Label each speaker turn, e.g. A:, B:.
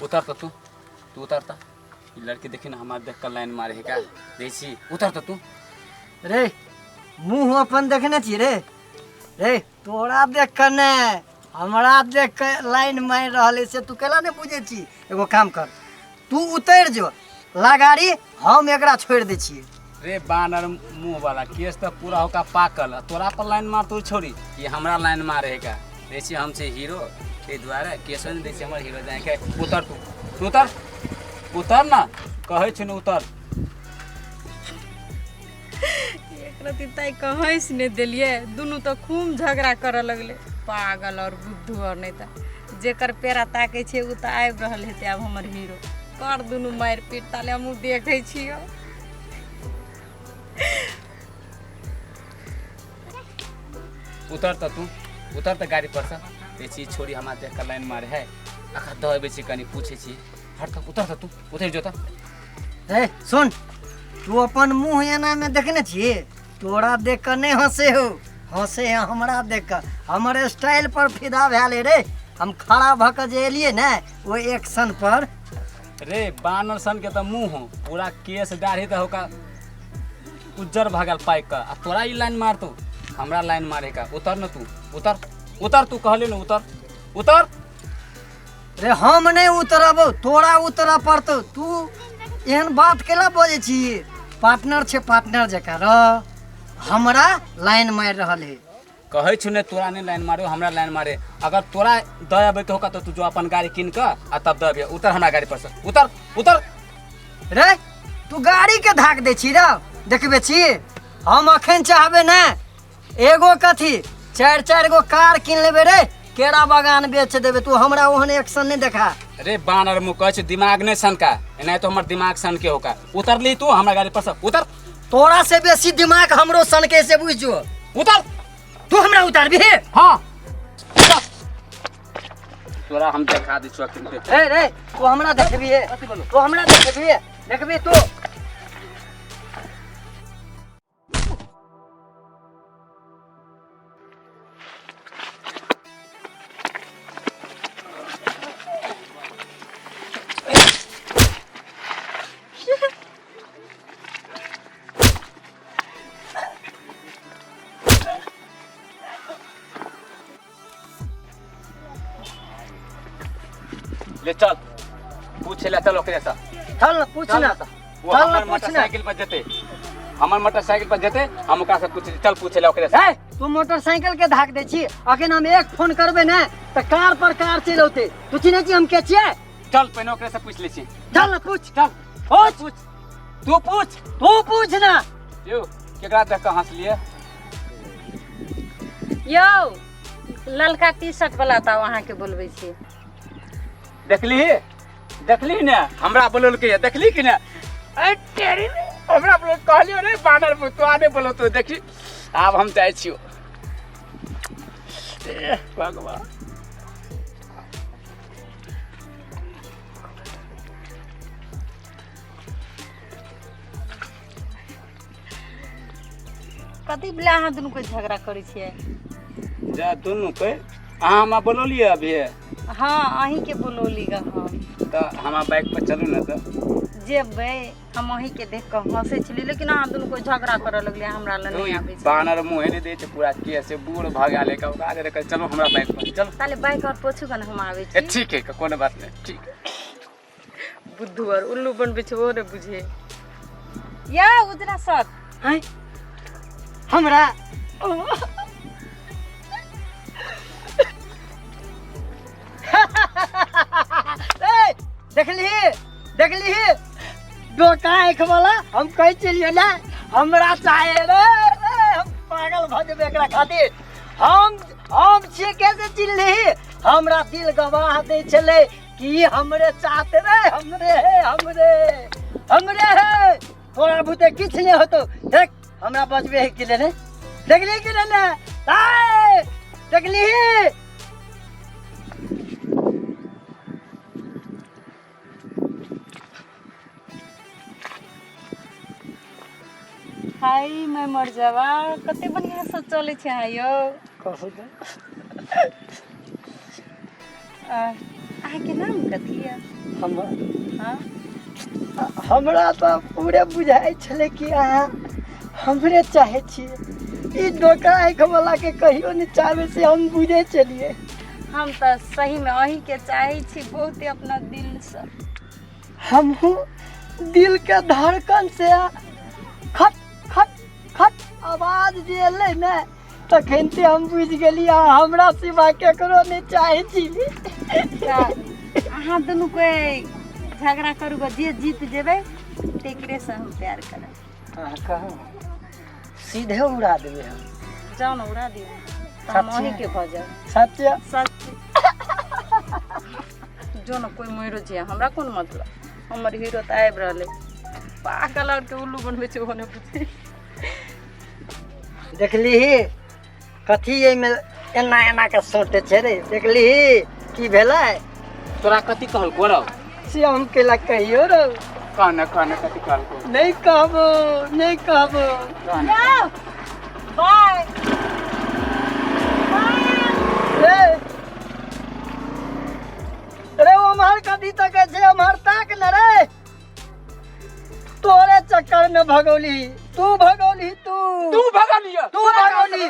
A: उतर तऽ तू, तू उतर तऽ। ई लड़की देखी ने हमरा देख कऽ लाइन मारे है का दै छी। उतर तऽ तू।
B: रे मुँह अपन देखने छी रे? रे तोरा देख कऽ नहि, हमरा देख कऽ लाइन मारि रहल है से तू केला नहि बुझै छी? एगो काम कर, तू उतरि जो ला गाड़ी, हम एकरा छोड़ि दै छियै।
A: रे बानर मुँह वाला, केस तऽ पूरा होका पाकल आ तोरा पर लाइन मारतौ छोड़ी, ई हमरा लाइन मारे है का दै छी। हम छी हीरो, ताहि दुआरे केसो नहि दै छी हमर हीरो जाए के। उतर तू, तू उतर, उतर ना कहै छी ने, उतर।
C: एक रति ताइ कऽ हँसि नहि देलियै, दुनू तऽ खूब झगड़ा करऽ लगलै, पागल आओर बुद्धू। आओर नहि तऽ जेकर पेड़ा ताकै छै ओ तऽ आबि रहल हेतै आब हमर हीरो। कर दुनू मारि पीट, ताले हमहूँ देखै छियौ।
A: उतर तऽ तू, उतर तऽ गाड़ी पर से। दै छी छोड़ी हमरा देख कऽ लाइन मारे है। अखा दऽ अबै छी, कनि पूछै छी। हट तऽ, उतर तऽ तू, उतरि जो तऽ।
B: रे सुन, तू अपन मुँह एनामे देखने छी? तोरा देख कऽ नहि हँसे हो, हँसे है हमरा देख कऽ। हमर स्टाइल पर फिदा भेल है रे। हम खड़ा भऽ कऽ जे एलियै ने ओहि एक्शन पर।
A: रे बानर सन के तऽ मुँह हो, पूरा केस दाढ़ी तऽ होका उज्जर भऽ गेल पाकि कऽ, आ तोरा ई लाइन मारतौ? हमरा लाइन मारे का। उतर न तू, उतर, उतर तू, कहली ने उतर, उतर।
B: रे हम नहि उतरबौ, तोरा उतरऽ पड़तौ। तू एहन बात केला बजै छी? पार्टनर छै, पार्टनर जकाँ रह। हमरा लाइन मारि रहल है।
A: कहै छु ने तोरा नहि लाइन मारो, हमरा लाइन मारे। अगर तोरा दऽ अबै के होका तऽ तू जो अपन गाड़ी कीन कऽ आ तब दऽ अबिहे। उतर हमरा गाड़ी पर से, उतर, उतर।
B: रे तू गाड़ी के धाक दै छी रे? देखबे छी हम अखन चाहबे ने एगो कथी, चारि चारि गो कार कीन लेबे रे, केरा बगान बेच देबे। तू हमरा ओहन एक्शन नहि देखा।
A: रे बानर मुँह, कहै छी दिमाग नहि सनका, एनाहि तो हमर दिमाग सनके होका। उतरली तू हमरा गाड़ी पर से, उतर।
B: तोरा से बेसी दिमाग हमरो सनके से बुझ जो।
A: उतर।
B: तू हमरा उतारबी?
A: हाँ, उतर। तोरा हम देखा दै छियौ अखन देख।
B: रे रे तू हमरा देखबी? तू हमरा देखबी? देखबी तू?
A: ले चल, पूछ ले, चल ओकरे से।
B: चल ना, पूछ ना।
A: वो
B: चल ना,
A: हमर
B: पूछ ना।
A: मोटरसाइकिल पर जेते, हमर मोटरसाइकिल पर जेते, हम ओकरा से पूछ, चल पूछ ले ओकरे से।
B: ए, तू मोटरसाइकिल के धाक दै छी? अखन हम एक फोन करबै ने तऽ कार पर कार चलि औतै। तू चिन्है छी हम के छियै?
A: चल, पहिने ओकरे से पूछ ले छी।
B: चल ना, पूछ।
A: चल।
B: पूछ।
A: पूछ, तू पूछ।
B: तू पूछ ना।
A: यौ, केकरा देख कऽ हंसलियै?
C: यौ, ललका टी शर्ट वाला तऽ अहाँके बोलबै छी।
A: देखली, देखली ने हमरा बोललकै, देखली कि ने? अरे तेरी, हमरा बोल कहलियो रे बानर मुँह, तू आने बोलो तू। देखी, आब हम जाइ छियो। ए भगवान।
C: कथी भेलै अहाँ दुनू कोइ झगड़ा करै छियै?
A: जा दुनू के अहाँ हमरा बोलौलियै अभी?
C: हँ, अहीँके बोलौली ग हम।
A: तऽ हमरा बाइक पर चलू ने तऽ।
C: जेबै हम। अहीँके देख कऽ हँसै छलियै, लेकिन अहाँ दुनू कोइ झगड़ा करऽ लगलियै, हमरा लग नहि आबै छै।
A: बानर मुँहे नहि दै छै, पूरा केस बूढ़ भऽ गेल है। ओकरा जे चलू हमरा बाइक पर चलू।
C: ताले बाइक और पोछू कऽ ने, हम आबै
A: ए
C: छी।
A: ठीक है, कोनो बात नहि, ठीक है।
C: बुद्धू आर उल्लू बनबै छै, ओहो नहि बुझे। या उजरा शर्ट।
B: आँय, हमरा ए, देखली, देखली डोका आँखि वाला? हम कहै छलियै ने हमरा चाहे रे। रे हम पागल भऽ जेबै एकरा खातिर। हम छियै कैसे चिन्हली? हमरा दिल गवाह दै छलै कि ई हमरे चाहते रे, हमरे है, हमरे, हमरे है। तोरा बुते किछु नहि होतो। देख, हमरा बचबे है कि लेने। देखली कि लेने? आय, देखली?
C: हाय मैं मर जावा, कते बढ़िया से चलै छै अहाँ यौ।
B: कहू तऽ।
C: अहाँके नाम कथी यऽ?
B: हम
C: हाँ
B: हमरा तऽ पूरे बुझाइ छलै कि अहाँ हमरे चाहै छियै। ई डोका आँखि वाला के कहियो नहि चाहबै से हम बुझै छलियै।
C: हम तऽ सहीमे अहीँके चाहै छी बहुते अपना दिलसँ।
B: हमहूँ दिल के धड़कन से खट खट खट आवाज जे एलै ने तखन ते हम बुझि गेली अहाँ हमरा सिवा केकरो नहि चाहै छी।
C: तऽ अहाँ दुनू कोइ झगड़ा करू गऽ, जे जीत जेबै तेकरेसँ हम प्यार करब।
B: अहाँ कहू सीधे उड़ा देबै हम।
C: जाउ ने उड़ा दियौ तऽ हम
B: सच्चे?
C: अहीँके भऽ जायब।
B: सत्य?
C: सच। जो ने कोइ मरो छै हमरा कोन मतलब, हमर हीरो तऽ आबि रहलै। पागल आरके उल्लू बनबै छै ओहो नहि बुझै।
B: देखलीही कथी एहिमे एना एना के सोटे छै रे? देखलीही की भेलै?
A: तोरा कथी कहलको रौ?
B: से हम केला कहियो रौ।
A: कह न, कह न, कथी कहलको?
B: नहि कहबो, नहि कहबो।
A: कह न।
C: बाय।
B: रे रे उम्हर कथी तक छै? उम्हर ताक न रे। तोरे चक्कर में भगौली तू, भगौली तू,
A: तू भगलियो,
B: तू भगौली,